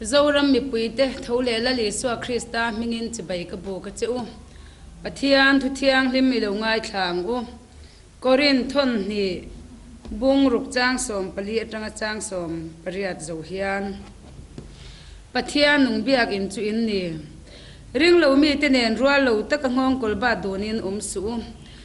Zoram mipuite tho leh Lal Isua Krista hmingin chibai ka buk a che u. Pathian thu thianghlim i lo ngaithla ang u. Korin thawn hnih bung ruk chang 14 atanga chang 18 zo hian Pathian nung biakinn chu in ni. Ring lo mite nen rual lo taka nghawng kawl bat dunin awm suh u.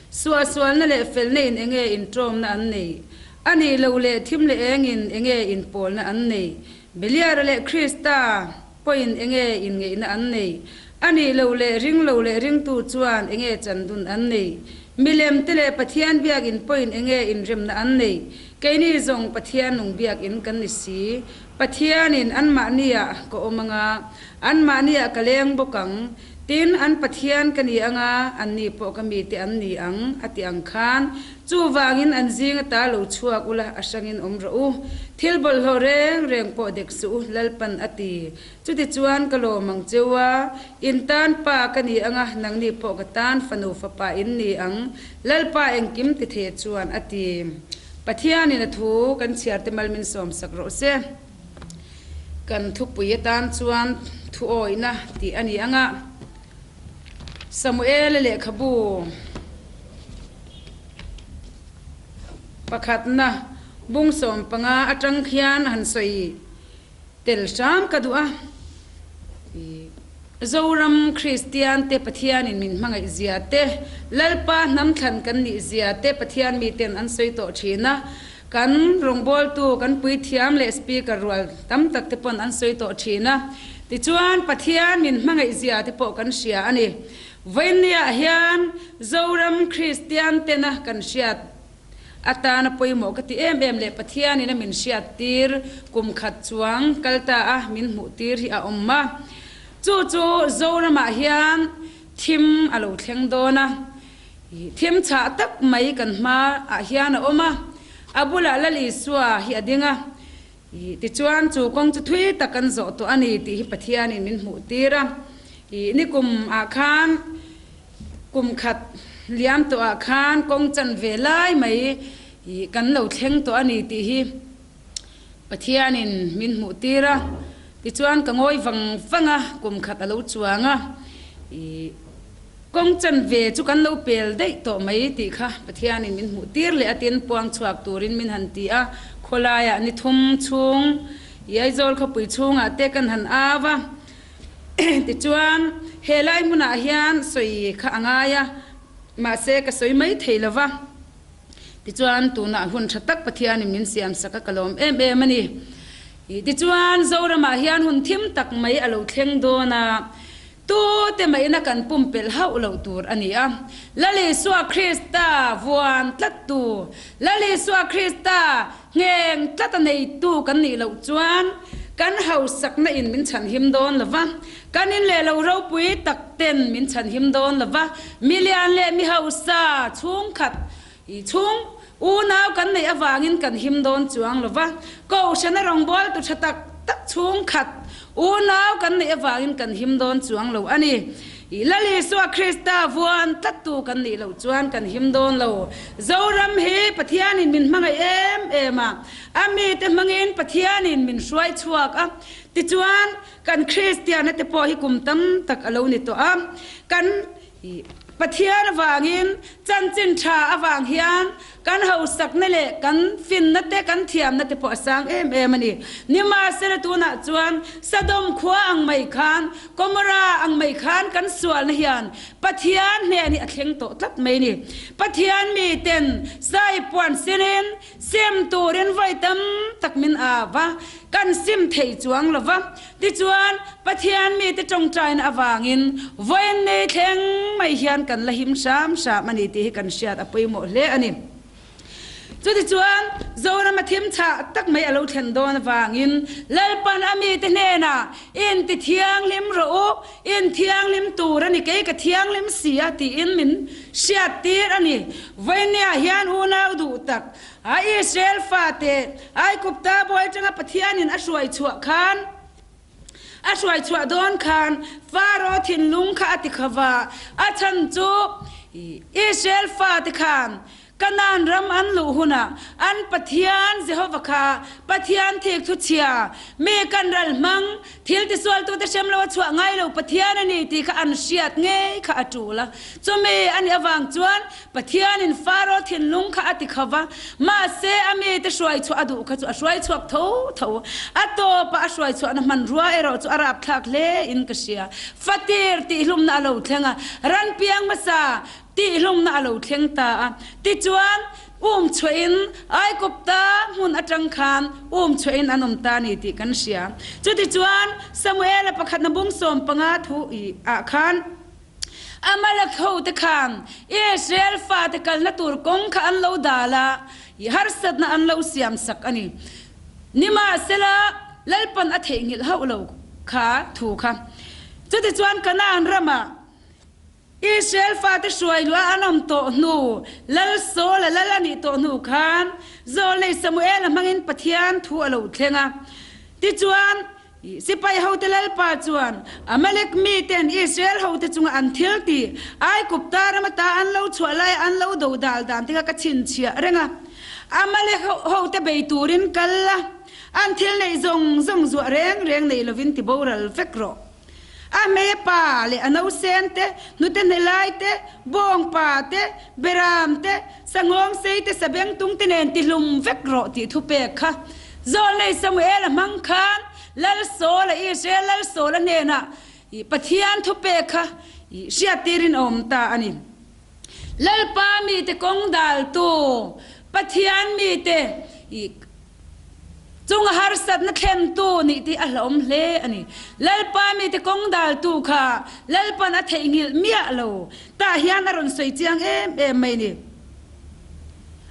Suahsualna leh felna in enge inṭawmna an nei? A nih loh leh thim leh engin enge inpawlna an nei? Beliara leh Krista pawhin enge inngeihna an nei? A nih loh leh ring lo leh ringtu chuan enge chandun an nei? Milem te leh Pathian biakinn pawhin enge inremna an nei? Keini zawng Pathian nung biakinn kan ni si. Pathianin anmahniah ka awm anga, anmahniah ka leng bawk ang. Tin, an Pathian ka ni anga, anni pawh ka mite an ni ang, a ti ang khan. Chuvangin an zing ata lo chhuak ula, a hrangin awm rawh u. Thil bawlhhlawh reng reng pawh dek suh u, Lalpan a ti. Chutichuan ka lawm ang cheu a, in tan pa ka ni anga, nangni pawh ka tan fanu fapa in ni ang, Lalpa engkim ti thei chuan a ti. Pathianin a thu kan chhiar te mal min sawmsak rawh se. Kan thupui atan chuan thuawihna tih a ni ang a, Samuela lehkhabu pakhatna bung 15 atang khian han sawi tel hram ka duh a. Zoram Kristian te Pathianin min hmangaih zia te, Lalpa hnam thlan kan nih zia te Pathian miten an sawi tawh thin a. Kan rawngbawltu, kan puithiam leh speaker rual tam tak te pawn an sawi tawh thin a. Tichuan, Pathian min hmangaih zia te pawh kan hria a ni. Vawinia hian Zoram Kristian tena kan hriat atana pawimawh ka ti em em leh Pathianin a min hriat tir kum khat chuang kal ta a min hmuh tir hi a awm a. Chu chu Zoramah hian thim a lo thleng dawn a. Thim chhah tak mai kan hma ah hian a awm a, a bulah Lal Isua hi a ding a, tichuan chu kawng chu thui tak kan zawh tawh a ni tih hi Pathianin min hmuh tir a. Nikum ah khan kum khat liam tawh ah khan kawng chan ve lai mai kan lo thleng tawh a ni tih hi Pathianin min hmuh tir a, tichuan ka ngawi vang vang a, kum khat a lo chuang a, ih kawng chanve chu kan lo pel daih tawh mai tih kha Pathianin min hmuh tir leh a tin puang chhuak turin min han ti a, khawlaiah ni thum chhung ih Aizawl khawpui chhungah te kan han au a, tichuan helai hmunah hian sawi kha a ngai a, mahse ka sawi mai thei lo va. Tichuan, tunah hun tha tak Pathianin min siamsak a ka lawm em em a ni. Tichuan, Zoramah hian hun thim tak mai a lo thleng dawn a, tute maina kan pumpelh hauh loh tur a ni a. Lal Isua Krista vuan tlattu, Lal Isua Krista ngheng tlat a neitu kan nih loh chuan kan hausakna in min chhanhim dawn lo va, kan in leh lo ropui tak ten min chhanhim dawn lo va, milian leh mi hausa chhungkhat i chhung unau kan neih avangin kan him dawn chuang lo va, Kohhrana rawngbawltu tha tak tak chhungkhat unau kan neih avangin kan him dawn chuang lo a ni. I Lal Isua Krista vuan tlattu kan nih loh chuan kan him dawn lo. Zoram hi Pathianin min hmangaih em em a, a mite hmangin Pathianin min hruai chhuak a. Tichuan, kan Kristianna te pawh hi kum tam tak a lo ni tawh a. Kan Pathian avangin, chanchin tha avang hian kan hausakna leh kan finna te, kan thiamna te pawh a sang em em a ni. Nimahsela tunah chuan Sodom khua ang mai khan, Gomorrah ang mai khan kan sualna hian Pathian hnen hi a thleng tawh tlat mai a ni. Pathian miten sai puan sinin Sim turin vawi tam tak min au va, kan sim thei chuang lo va. Tichuan, Pathian mite tawngtaina avangin vawiin nei thleng mai hian kan la him hram hram a ni tih hi kan hriat a pawimawh hle a ni. Chutichuan, Zorama thim chhah tak mai a lo thlen dawn avangin Lalpan a mite hnenah, In ti thianghlim rawh u, in thianghlim tur a ni, kei ka thianghlim si a, tiin min hriat tir a ni. Vawinia hian unau duh tak a Israel fate Aigupta bawi atanga Pathianin a hruai chhuah khan, a hruai chhuah dawn khan Faro thinlung kha a ti kha va, a chhan chu Israel fate khan. Kanaan ram an luh hunah an Pathian Jehova kha Pathian thik thuchhia, mi kan ral hmang, thil tisualtute hrem lo a chhuah ngai lo Pathian a ni tih kha an hriat ngei kha a tul a. Chumi a nih avang chuan Pathianin Faro thinlung kha a ti kho va, mahse a mite hruai chhuah a duh kha chu a hruai chhuak tho tho. A tawpah a hruai chhuahna hmanrua erawh chu a rapthlak hle in ka hria. Fatir tihhlumna a lo thleng a, ran piang hmasa Tihlumna a lo thleng ta a. Tichuan, um chhuahin Aigupta hmun atang khan um chhuahin an awm ta a ni tih kan hria. Chutichuan, Samuela pakhatna bung 15 thu ah khan Amalek hote khan Israel fate kalna tur kawng kha an lo dal a, harsatna an lo siamsak a ni. Nimahsela, Lalpan a theihnghilh hauh lo kha thu kha. Chutichuan, Kanaan ramah Israel fate hruai luah an awm tawh hnu, Lal Saul-a lal a nih tawh hnu khan, Zawlnei Samuel-a hmangin Pathian thu a lo thleng a. Tichuan, sipai hote Lalpa chuan Amalek miten Israel hote chunga an thil tih, Aigupta ram ata an lo chhuah laia an lo do dal dan te kha ka chhinchhiah reng a. Amalek hote bei turin kal la, an thil neih zawng zawng zuah reng reng nei lovin ti boral vek rawh. A hmei pa leh a nausen te, hnute hnelai te, bawng pa te, beram te, sanghawng sei te, sabengtung te nen tihlum vek rawh tih thupek kha Zawlnei Samuel-a hmang khan Lal Saul-a Israel Lal Saul-a hnenah Pathian thupek kha hriattirin a awm ta a ni. Lalpa mite kawng daltu Pathian mite Chung a harsatna thlentu nih tih a hlauhawm hle a ni. Lalpa mite kawng daltu kha Lalpan a theihnghilh miah lo. Tah hian a rawn sawi chiang em em mai ni.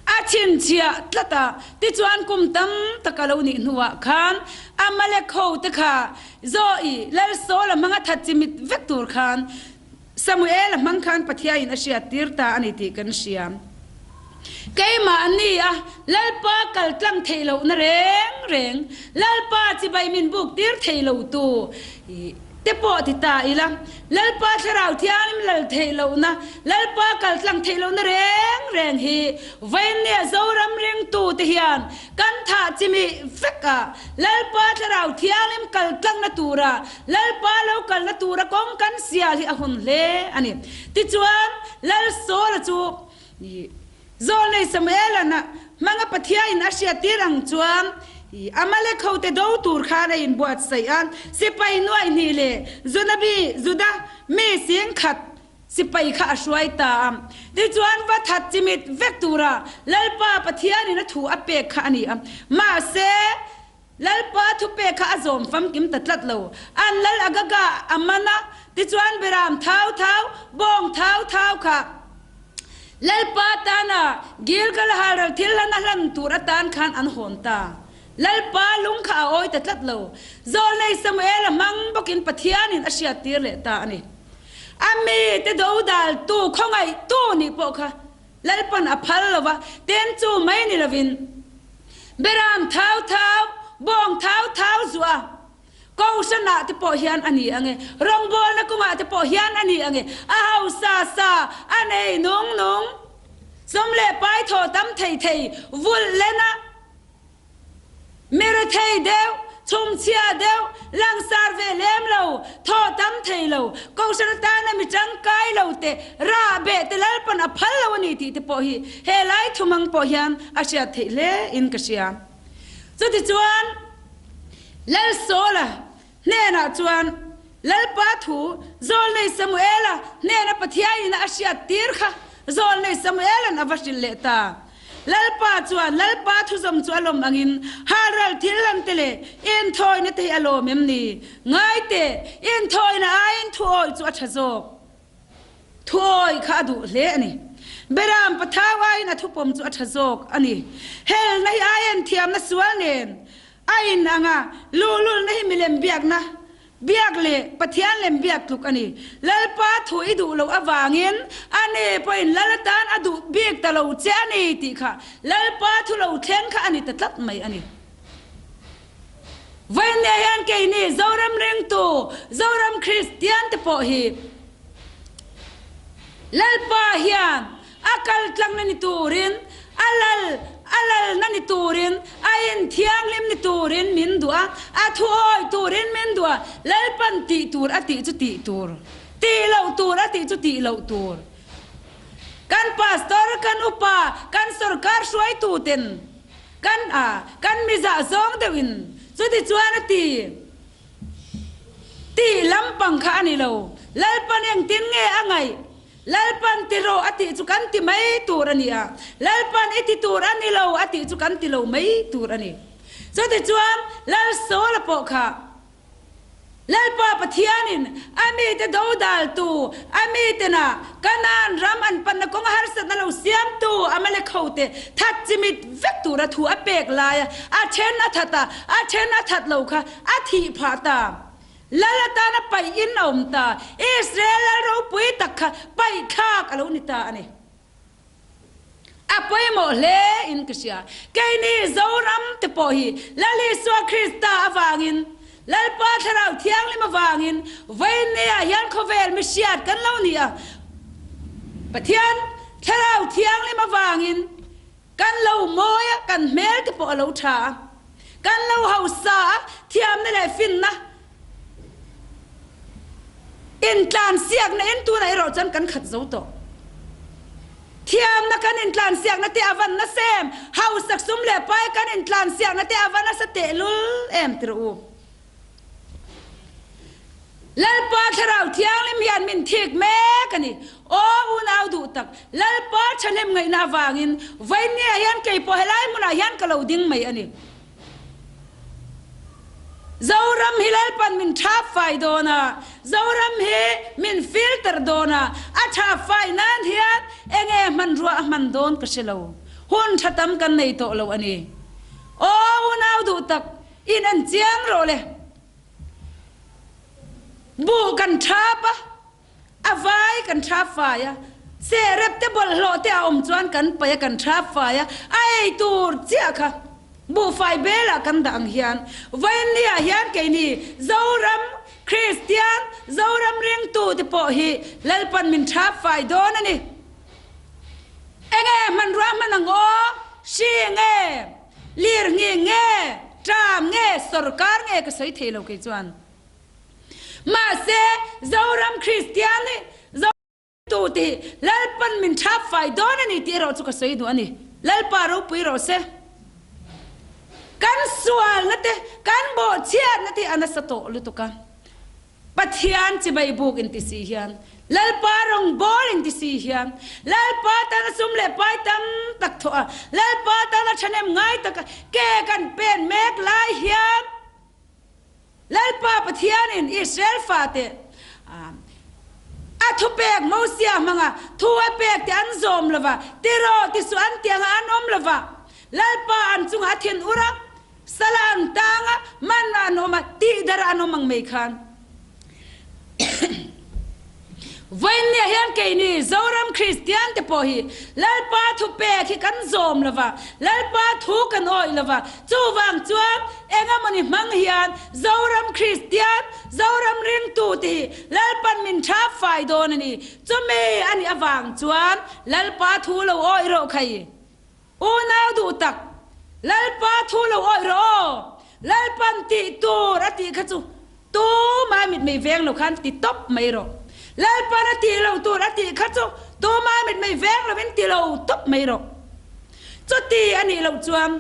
A chhinchhiah tlat a, tichuan kum tam tak a lo nih hnuah khan Amalek ho te kha Zawi Lal Saul-a hmanga that chimit vek tur khan Samuel-a hmang khan Pathiain a hriattir ta a ni tih kan hria. Keimah a ni a, Lalpa kal tlang theih lohna reng reng, Lalpa chibai min buk tir thei lo tu te pawh ti ta ila, Lalpa Thlarau Thianghlim lal theih lohna, Lalpa kal tlang theih lohna reng reng hi Vainnia Zoram ringtu te hian kan thah chimih vek a, Lalpa Thlarau Thianghlim kal tlangna tura Lalpa lo kalna tura kawng kan sial hi a hun hle a ni. Tichuan, Lal Saul-a chu Zawlnei Samuel-a'n a hmanga Pathiain a hriattir ang chuan Amalek hote do tur khan a inbuatsaih a, sipai nuaihnih leh Junabi, Juda, mi 10,000 sipai kha a hruai ta a. Tichuan, va that chimit vek tura Lalpa Pathianin a thu a pek kha a ni a. Mahse, Lalpa thupek kha a zawm famkim ta tlat lo. An lal Agaga a man a, tichuan beram thau thau, bawng thau thau kha Lalpa tana Gilgal halral thil hlan a hlan tur atan khan an hawn ta. Lalpa lung kha a awi ta tlat lo. Zawlnei Samuel-a hmang bawkin Pathianin a hriattir leh ta a ni. A mite dodaltu, khawngaihtu nih pawh kha Lalpan a phal lo va, ten chu mai ni lovin Beram thau thau, bawng thau thau zuah Kohhranah te pawh hian a ni ang e, rawngbawlna kawngah te pawh hian a ni ang e, a hausa sa, a nei nung nung, sum leh pai thaw tam thei thei vulh len a, Mi rethei deuh, chhumchhia deuh, langsar ve lem lo, thaw tam thei lo, kohhran atana mi tangkai lo te, rah beh te Lalpan a phal lo a ni tih te pawh hi he lai thumang pawh hian a hriat theih hle in ka hria. Chutichuan, Lalsawla hnenah chuan Lalpa thu Zawlnei Samuela hnena Pathianin a hriat tir kha Zawlnei Samuela'n a va hrilh leh ta. Lalpa chuan Lalpa thuzawm chu a lawm angin halral thil lam te leh inthawina te hi a lawm em ni? Ngai teh, inthawina aiin thuawi chu a tha zawk. Thuawi kha a duh hle a ni. Beram pathau aiin a thupawm chu a tha zawk a ni. Helna hi aiin thiamna sual nen A in ang a, luhlulna hi milem biakna biak leh Pathian lem biak tluk a ni. Lalpa thu i duh loh avangin a ni pawhin Lal atan a duh bik ta lo che a ni tih kha Lalpa thu lo thleng kha a ni ta tlat mai a ni. Vawiinnia hian keini Zoram ringtu, Zoram Kristian te pawh hi Lalpa hian. A kal tlangna ni turin, a lal, a lalna ni turin, a inthianghlim ni turin min duh a, a thuawi turin min duh a, Lalpan tih tur a tih chu tih tur, tih loh tur a tih chu tih loh tur. Kan pastor, kan upa, kan sorkar hruaituten kan a, kan mizah zawng deuhin chutichuan a ti. Tih lampang kha a ni lo. Lalpan engtin nge a ngaih? Lalpan ti rawh a tih chu kan ti mai tur a ni a, Lalpan i ti tur a ni lo a tih chu kan ti lo mai tur a ni. Chutichuan Lalsawla pawh kha Lalpa Pathianin a mite dodaltu, a mitena Kanaan ram an panna kawnga harsatna lo siamtu Amalek hote that chimit vek tura thu a pek laia a then a that a, a then a that lo kha a thih phah ta. Lal atana paih in a awm ta. Israel lal ropui tak kha paih thlak a lo ni ta a ni. A pawimawh hle in ka hria. Keini Zoram te pawh hi Lal Isua Krista avangin, Lalpa Thlarau Thianghlim avangin vawiinniah hian khawvel mi hriat kan lo ni a. Pathian Thlarau Thianghlim avangin Kan lo mawi a, kan hmel te pawh a lo tha a. Kan lo hausa a, thiamna leh finna intlansiakna in tunah erawh chuan kan khat zo tawh. Thiamna kan intlansiakna te a van nasa em? Hausak sum leh pai kan intlansiakna te a va nasa tehlul em ti rawh u. Lalpa Thlarau Thianghlim hian min thik mek a ni. Aw unau duh tak, Lalpa thahnem ngaihna avangin vawiinniah hian kei pawh helai hmunah hian ka lo ding mai a ni. Zoram hi Lalpan min thap fai dawn a, Zoram hi min filter dawn a, a thap fai nan hian enge hmanrua a hman dawn ka hre lo. Hun tha tam kan nei tawh lo a ni. Aw unau duh tak, In en chiang rawh le. Buh kan thap a, a vai kan thap fai a, sehrep te bawlhhlawh te a awm chuan kan paih a kan thap fai a, a ei tur chiah kha buhfai belah kan dah ang hian vawiinniah hian keini Zoram Kristian, Zoram ringtu te pawh hi Lalpan min thap fai dawn a ni. Enge hmanrua hman ang aw? Hri nge? Lir nge nge, ṭam nge, sorkar nge ka sawi thei lo kei chuan. Mahse, Zoram Kristian hi Zotu te hi Lalpan min ṭhap fai dawn a ni tih erawh chu ka sawi duh a ni. Lalpa ropui rawh se. Kan sualna te, kan bawhchhiatna te hi a nasa tawh lutuk a. Pathian chibai buk inti si hian, Lalpa rawngbâwl inti si hian, Lalpa tana sum leh pai tam tak thawh a, Lalpa tana ṭhahnem ngai taka ke kan pen mek lai hian, Lalpa Pathianin Israel fate a thupek Mosia hmanga thu a pek te an zawm lo va, ti rawh ti suh an ti anga an awm lo va, Lalpa an chungah a thin ur a, Sala an tang a, man an awm a, tih dar an awm ang mai khan. Vawiinniah hian keini Zoram Kristian te pawh hi Lalpa thu pek hi kan zawm lo va, Lalpa thu kan awih lo va, chuvang chuan engemawni hmang hian Zoram Kristian, Zoram ringtu te hi Lalpan min thap fai dawn a ni. Chumi a nih avang chuan Lalpa thu lo awih rawh khai. Unau duh tak, Lalpa thu lo awih rawh aw, Lalpan tih tur a tih kha chu tumah mitmei veng lo khan ti tawp mai rawh. Lalpan a tih lo tur a tih kha chu tumah mitmei veng lovin ti lo tawp mai rawh. Chuti a nih loh chuan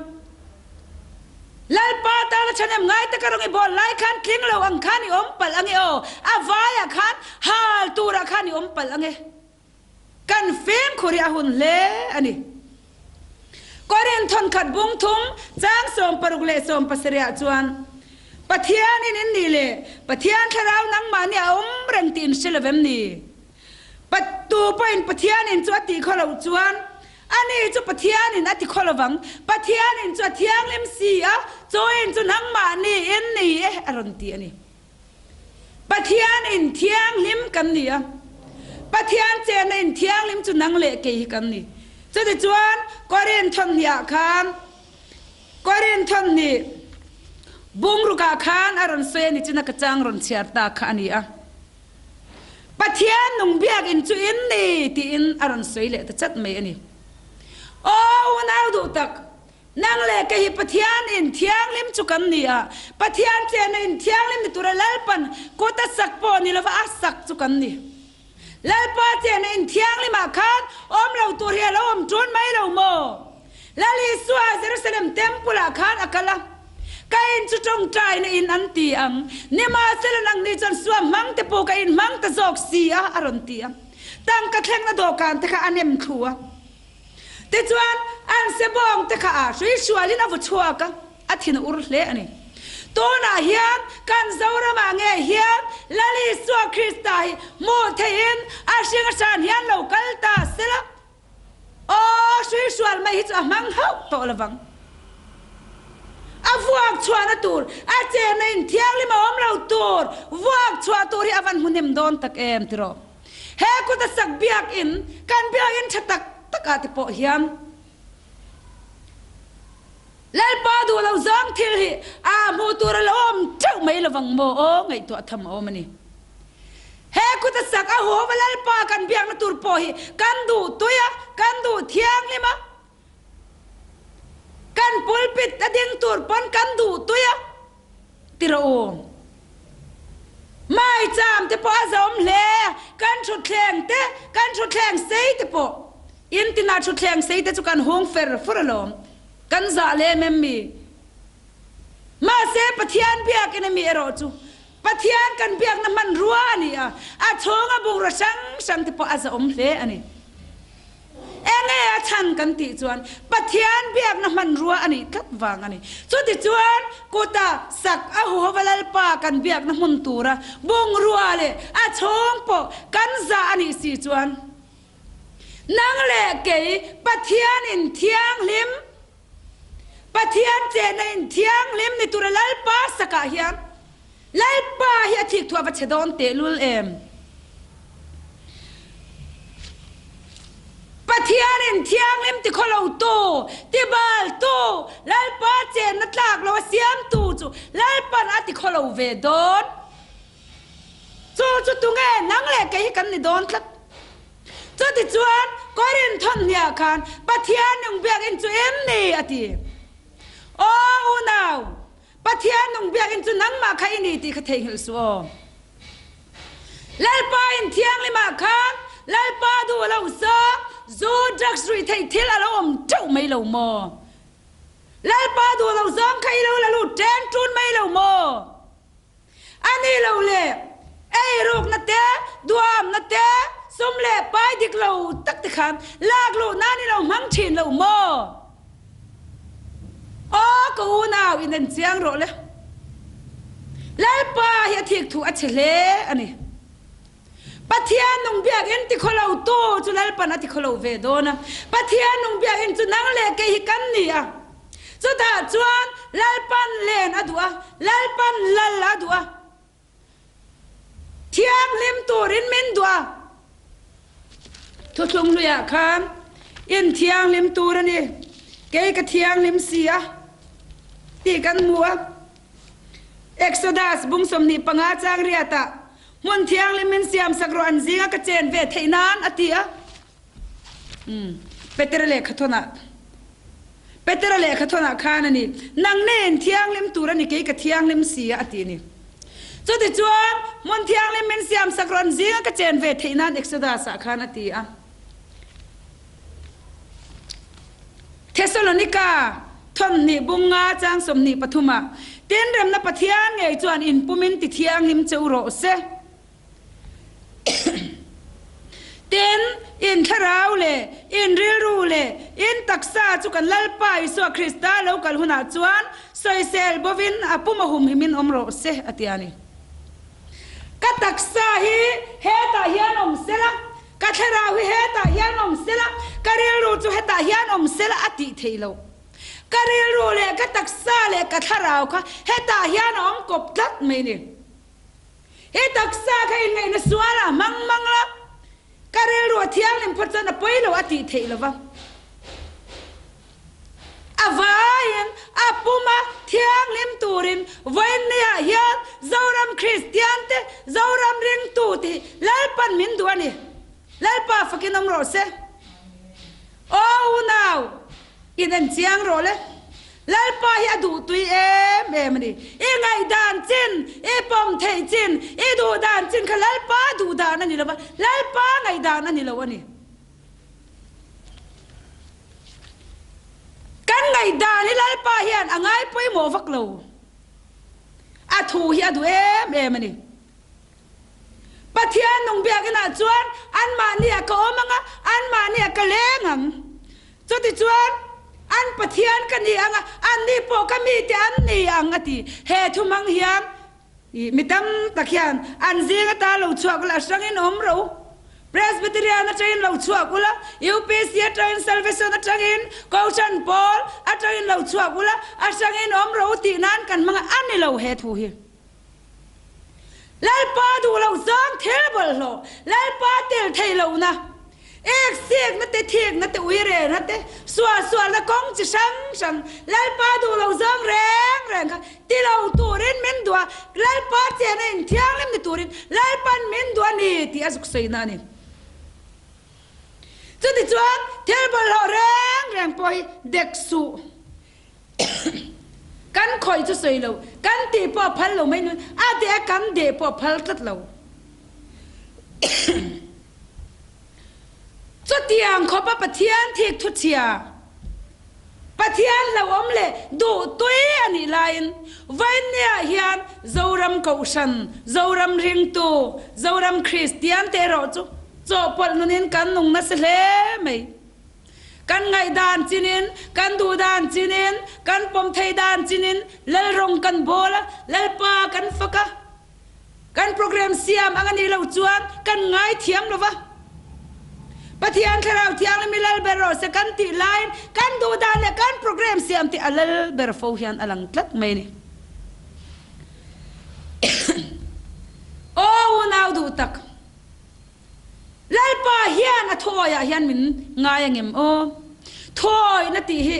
Lalpa tana thahnem ngai taka rawng i bawl lai khan tling lo ang khan i awm palh ange aw, a vaiah khan hal turah khan i awm palh ange. Kan fimkhur hi a hun hle a ni. Korin thawnkhat bung thum chang 60 leh 70 ah chuan, Pathianin in nih leh Pathian thlarau nangmahni a awm reng tih in hre lo vem ni? Pa tu pawhin Pathianin chu a tih khaw loh chuan ani chu Pathianin a ti khaw lovang. Pathianin chu a thianghlim si a, chu in chu nangmahni in ni e a rawn ti a ni. Pathian in thianghlim kan ni a, Pathian chenna in thianghlim chu nang leh kei hi kan ni. Chutichuan Korin thawmhnih ah khan, Korin thawmhnih bungruk ah khan a rawn sawi a ni chuna ka chang rawn chhiar ta kha a ni a. Pathian nung biakinn chu in ni tiin a rawn sawi leh ta chat mai a ni. Aw unau duh tak, nang leh kei hi Pathian in thianghlim chu kan ni a, Pathian chenna in thianghlim ni tura Lalpan kut a sak pawh ni lova a sak chu kan ni. Lalpa chenna in thianghlimah khan awm lo tur hi a lo awm ṭun mai lo maw? Lal Isua Jerusalem Temple-ah khan a kal a, Ka in chu ṭawngṭaina in an ti ang, nimahsela nangni chuan suam hmang te pawh ka in hmang ta zawk si a, a rawn ti a. Tangka thlengna dawhkan te kha a nem thlu a. Tichuan, an sebawng te kha a hruihrualin a vaw chhuak a, a thin a ur hle a ni. Tunah hian kan Zoramah nge hian Lal Isua Krista hi hmuh theihin a hring ahran hian lo kal ta sela, Aw, hruihrual mai hi chu a hmang hauh tawh lovang. A vuak chhuahna tur, a chenna in thianghlim a awm lo tur, vuak chhuah tur hi a van hmu hnem dawn tak em tiraw? He kut a sak biakinn, kan biakinn tha tak tak ah te pawh hian Lalpa duh lo zawng thil hi a hmuh tur a lo awm teuh mai lovang maw? Aw, ngaihtuah tham a awm a ni. He kut a sak a huhova Lalpa kan biakna tur pawh hi kan duh tui a, kan duh thianghlim a, kan pulpit a ding tur pawn kan duh tui a, ti rawh u. Maicham te pawh a zawm hle a, kan thutthleng te, kan thutthleng sei te pawh, in tinah thutthleng sei te chu kan hung fer fur alawm, kan zah lem em mi? Mahse Pathian biakin a mi erawh chu Pathian kan biakna hmanrua a ni a, a chhunga bungraw hrang hrang te pawh a zahawm hle a ni. Enge a chhan kan tih chuan Pathian biakna hmanrua a nih tlat vang a ni. Chutichuan kuta sak a huhova Lalpa kan biakna hmun tura bungrua leh a chhung pawh kan zah a nih si chuan nang leh kei Pathianin thianghlim Pathian chenna in thianghlim ni tura Lalpa sakah hian Lalpa hi a thik thuah va chhe dawn tehlul em? Pathian in thianghlim ti khaw lo tu, ti bal tu, Lalpa chenna tlak lo a siam tu chu Lalpan a ti khaw lo ve dawn. Chu chu tunge nang leh kei hi kan ni dawn tlat. Chutichuan, Korinth thawmhniah khan Pathian nung biakinn chu em ni? a ti. Aw unau, Pathian nung biakinn chu nangmah kha i ni tih kha theihnghilh suh aw. Lalpa in thianghlimah khan Lalpa duh lo zawng zu, drugs ruih theih thil a lo awm teuh mai lo maw? Lalpa duh lo zawng kha i lo la lut ṭen ṭun mai lo maw? A ni lo le, eirukna te, duamna te, sum leh pai dik lo tak te khan lak luh nan i lo hmang thin lo maw? Aw ka unau in en chiang rawh le. Lalpa hi a thik thu a chhe hle a ni. Pathian nung biakinn ti khaw lo tu chu Lalpan a ti khaw lo ve dawn a. Pathian nung biakinn chu nang leh kei hi kan ni a. Chutah chuan Lalpan len a duh a, Lalpan lal a duh a, thianghlim turin min duh a. Thuthlung hluiah khan in thianghlim tur a ni, kei ka thianghlim si a tih kan hmu a. Exodus bung 25 chang riatah Hmun thianghlim min siamsak rawh an zinga ka chen ve theih nan a ti a. Umm Petera lehkha thawnah Petera lehkha thawnah khan a ni, Nang nen thianghlim tur a ni kei ka thianghlim si a a ti a ni. Chutichuan hmun thianghlim min siamsak rawh an zinga ka chen ve theih nan Exodus ah khan a ti a. Thesalonika thawmhnih bung nga chang 23 ah, Tinremna Pathian ngei chuan in pumin ti thianghlim che u rawh se. Tin, in thlarau leh in rilru leh in taksa chu kan Lalpa Isua Krista lo kal hunah chuan sawisel bovin a pum a humhimin awm rawh se, a ti a ni. Ka taksa hi hetah hian awm sela, Ka thlarau hi hetah hian awm sela, ka rilru chu hetah hian awm sela a tih theih loh. Ka rilru leh ka taksa leh ka thlarau kha hetah hian a awm kawp tlat mai ni. He taksa kha inngaihna sualah hmang mang la, ka rilru a thianghlim phawt chuan a pawi lo a tih theih lo va. A vaiin a puma thianghlim turin vawiinniah hian Zoram Kristiante, Zoram ringtute hi Lalpan min duh a ni. Lalpa fakin awm rawh se. Aw unau, in en chiang rawh le. Lalpa hi a duh tui em em a ni. I ngaihdan chin, i pawm theih chin, i duh dan chin kha Lalpa duh dan a ni lo va, Lalpa ngaihdan a ni lo a ni. Kan ngaihdan hi Lalpa hian a ngai pawimawh vak lo. A thu hi a duh em em a ni. Pathian nung biakinah chuan anmahniah ka awm ang a, anmahniah ka leng ang. Chutichuan, an Pathian ka ni ang a, anni pawh ka mite an ni ang, a ti. He thu hmang hian mi tam tak hian an zing ata lo chhuak ula, a hrangin awm rawh u. Presbyterian atangin lo chhuak ula, UPC atangin, Salvation atangin, Kohhran pawl atangin lo chhuak ula, a hrangin awm rawh u tih nan kan hmang a, a ni lo he thu hi. Lalpa duh loh zawng thil bawlhhlawh, Lalpa tel thei lohna, ek sikna te, thikna te, uirehna te, suahsualna kawng chi hrang hrang, Lalpa duh loh zawng reng reng kha ti lo turin min duh a, Lalpa chena inthianghlim ni turin Lalpan min duh a ni tih a zuk sawina a ni. Chutichuan thil bawlhhlawh reng reng pawh hi dek suh. Kan khawih chu sawi lo, kan tih pawh a phal lo mai nun, a deh a kan deh pawh a phal tlat lo. Chutiang khawpa Pathian thik thu chhia, Pathian hlauhawm leh duh tui a nih laiin Vainniah hian Zoram Kohhran, Zoram Ringtu, Zoram Kristian te erawh chu chawhpawlh nunin kan nung nasa hle mai. Kan ngaihdan chinin, kan duhdan chinin, kan pawm thei dan chinin Lal rawng kan bawl a, Lalpa kan fak a. Kan program siam ang a nih loh chuan kan ngaithiam lo va. Pathian Thlarau Thianghlim i lal ber rawh se kan tih laiin kan duhdan leh kan program siam tih a lal ber fo hian a lang tlat mai a ni. Aw unau duh tak! Lalpa hian a thuawiah hian min ngai a ngem aw? Thuawihna tih hi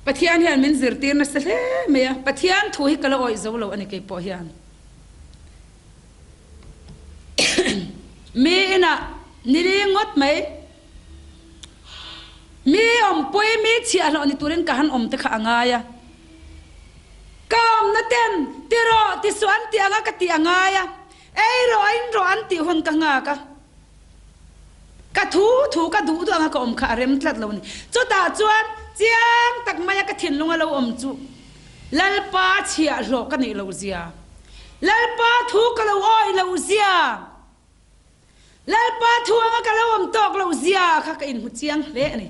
Pathian hian min zirtir nasa hle mai a, Pathian thu hi ka la awih zo lo a ni kei pawh hian. Mi inah ni li ngawt mai, mi awmpui, mi chhiahhlawh ni turin ka han awm te kha a ngai a. Ka awmna ten ti rawh ti suh an tih anga ka tih a ngai a. Ei rawh in rawh an tih hun ka nghak a, ka thu thu ka duh duh anga ka awm kha a rem tlat lo a ni. Chutah chuan chiang tak maia ka thinlung a lo awm chu Lalpa chhiahhlawh ka neih loh zia, Lalpa thu ka lo awih loh zia, Lalpa thu anga ka lo awm tawk loh zia kha ka inhmu chiang hle a ni.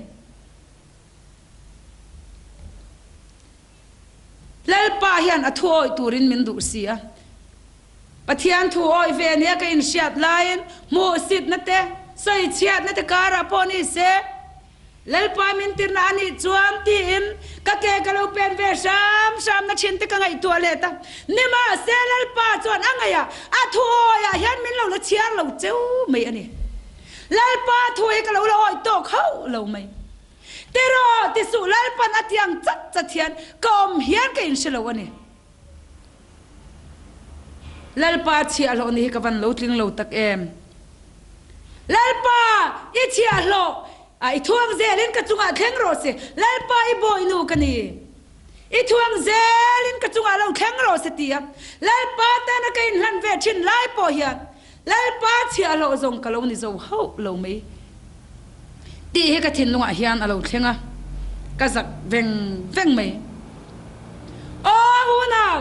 Lalpa hian a thu awih turin min duh si a. Pathian thu awih ve nia ka inhriat laiin hmuhsitna te, sawichhiatna te karah pawh ni se, Lalpa min tirna a nih chuan tiin ka ke ka lo pen ve hram hramna thin te ka ngaihtuah let a. Nimahse Lalpa chuan a ngaih a, a thu awiah hian min lo la chhiar lo cheu mai a ni. Lalpa thu hi ka lo la awih tawk hauh lo mai. Tiraw ti suh Lalpan a tiang chat chat hian ka awm hian ka inhre lo a ni. Lalpa chhiahhlawh ni hi ka van lo tling lo tak em. Lalpa i chhiahhlawh a i thuang zelin ka chungah thleng rawh se. Lalpa i bawihnu ka ni. I thuang zelin ka chungah lo thleng rawh se ti a Lalpa tana ka inhlan ve thin lai pawh hian Lalpa chhiahhlawh zawng ka lo ni zo hauh lo mai tih hi ka thinlungah hian a lo thleng a, ka zak veng veng mai. Aw unau,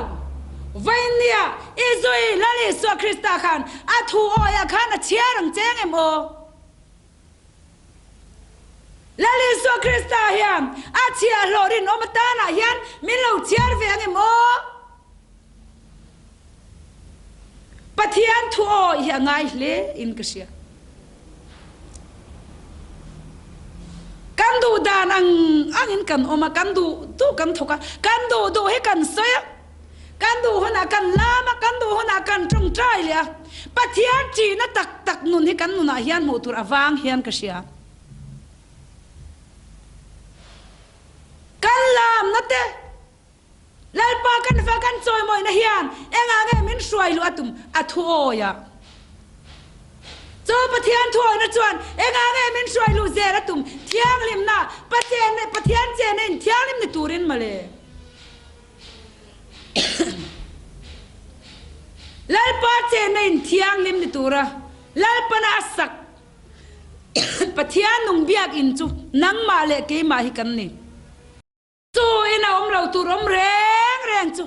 vawiinnia i zui Lal Isua Krista khan a thu awiah khan a chhiar ang cheng em aw? Lal Isua Krista hian a chhiahhlawh rinawm atanah hian min lo chhiar ve ang em aw? Pathian thu awih hi a ngai hle in ka hria. Kan duh dan ang ang in kan awm a, kan duh duh kan thawk a, kan duh duh hi kan sawi a, kan duh hunah kan lam a, kan duh hunah kan tawngtai leh a. Pathian ṭihna tak tak nun hi kan nunah hian hmuh tur avang hian ka hria. Kan lamna te, Lalpa kan fa kan chawimawina hian engah nge min hruai luh a tum? A thuawiah. Chu Pathian thuawina chuan engah nge min hruai luh zel a tum? Thianghlimna, Pathian Pathian chenna in thianghlim ni turin mawle. Lalpa chenna in thianghlim ni tura Lalpana a sak Pathian nung biakinn chu nangmah leh keimah hi kan ni. Chu in a awm lo tur awm reng reng chu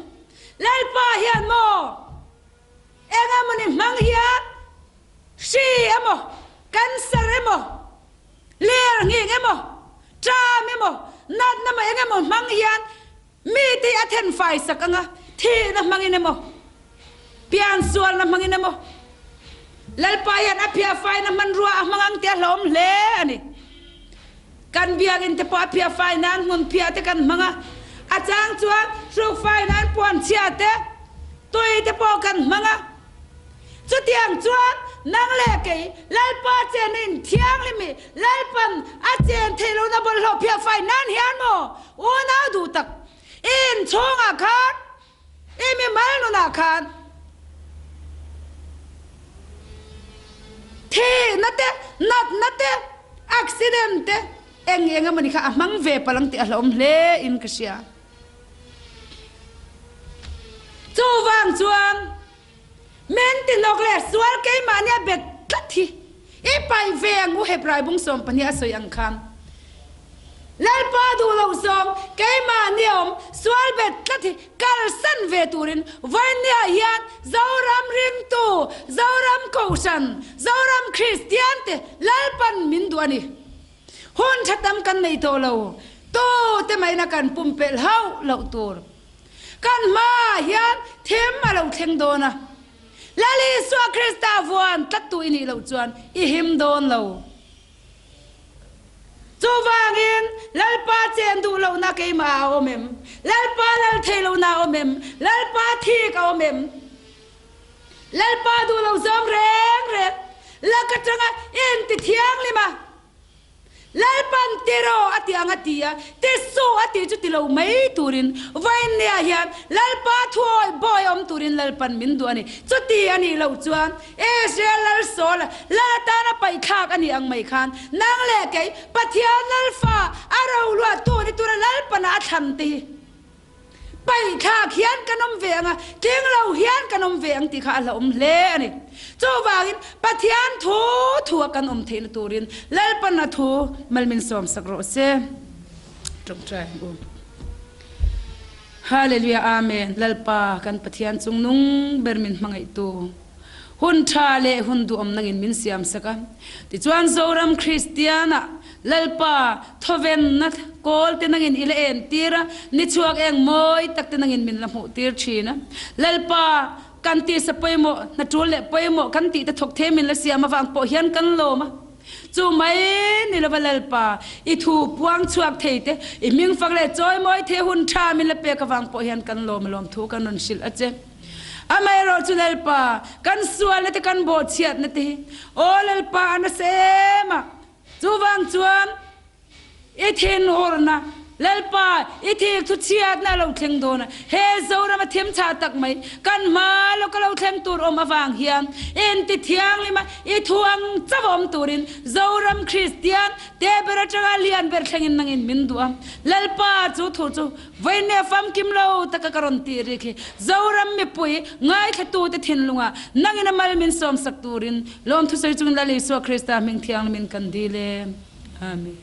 Lalpa hian maw eng emawni hmang hian hri emaw, cancer emaw, ler nghing emaw, ṭam emaw, natna emaw eng emaw hmang hian Mite hi a then fai sak anga thihna hmangin emaw, piansualna hmangin emaw, Lalpa hian a phiah faina hmanrua a hmang ang tih a hlauhawm hle a ni. Kan biakinn te pawh a phiah fai nan hmun phiah te kan hmang a, a chang chuan hruk fai nan puan chhia te, tui te pawh kan hmang a. Chutiang chuan nang leh kei Lalpa chenna in thianghlim i Lalpan a chen theih lohna bawlhhlawh phiah fai nan hian maw unau duh tak i inchhungah khan i mimal nunah khan thihna te natna te accident te eng eng emawni kha a hmang ve palh ang tih a hlauhawm hle in ka hria. Chuvang chuan men tinawk leh sual keimahni a bet tlat hi i paih ve ang u Hebrai bung 12 a sawi ang khan. Lalpa duh loh zawng keimahni a awm sual bet tlat hi kalsan ve turin vawinia hian Zoram ringtu, Zoram Kohhran, Zoram Kristian te Lalpan min duh a ni. Hun tha tam kan nei tawh lo, tute maina kan pumpelh hauh loh tur. Kan hmaah hian thim a lo thleng dawn a, Lal Isua Krista vuan tlattu i nih loh chuan i him dawn lo. Chuvangin, Lalpa chen duh lohna keimah a awm em? Lalpa lal thei lohna a awm em? Lalpa thik a awm em? Lalpa duh lo zawng reng reng lak atanga inti thianghlim a, Lalpan ti rawh a ti ang a ti a, ti suh a tih chu ti lo mai turin vawiinniah hian Lalpa thuawi bawi awm turin Lalpan min duh a ni. Chuti a nih loh chuan Israel lal Saul lal atana paihthlak a nih ang mai khan nang leh kei Pathian Lalfa a roluahtu ni tura Lalpana a thlan te hi Paihthlak hian kan awm ve ang a, tling lo hian kan awm ve ang tih kha a hlauhawm hle a ni. Chuvangin Pathian thu thua kan awm theihna turin Lalpan a thu mal min sawmsak rawh se. Ṭawngṭai ang u. Hallelujah Amen Lalpa kan Pathian chung nung ber min hmangaihtu. Hun tha leh hun duhawm nangin min siam sak a. Tichuan Zoram Kristiana Lalpa thawvenna kawl te nangin i la en tir a, ni chhuak eng mawi tak te nangin min la hmuh tir thin a. Lalpa kan tisa pawimawh, hna tul leh pawimawh kan tih te thawk thei min la siam avang pawh hian kan lawm a. Chu mai ni lova Lalpa i thu puang chhuak thei te, i hming fak leh chawimawi thei hun tha min la pek avang pawh hian kan lawm a lawmthu kan rawn hrilh a che. Amaherawh chu Lalpa, kan sualna te kan bawhchhiatna te hi, Aw Lalpa, a nasa em a, chuvang chuan i thinhurna, Lalpa, i thik thu chhiatna a lo thleng dawn a, he Zoram a thim chhah tak mai, kan hma lawk a lo thleng tur awm avang hian inti thianghlim a, i thu ang chauh awm turin Zoram Kristian te ber atanga lian ber thlengin nangin min duh a, Lalpa, chu thu chu Vawinia famkim lo taka ka rawn tih rik hi Zoram mipui ngaithlatute thinlungah nangin a mal min sawmsak turin lawmthusawi chungin Lal Isua Krista hming thianghlimin kan dil e. Amen.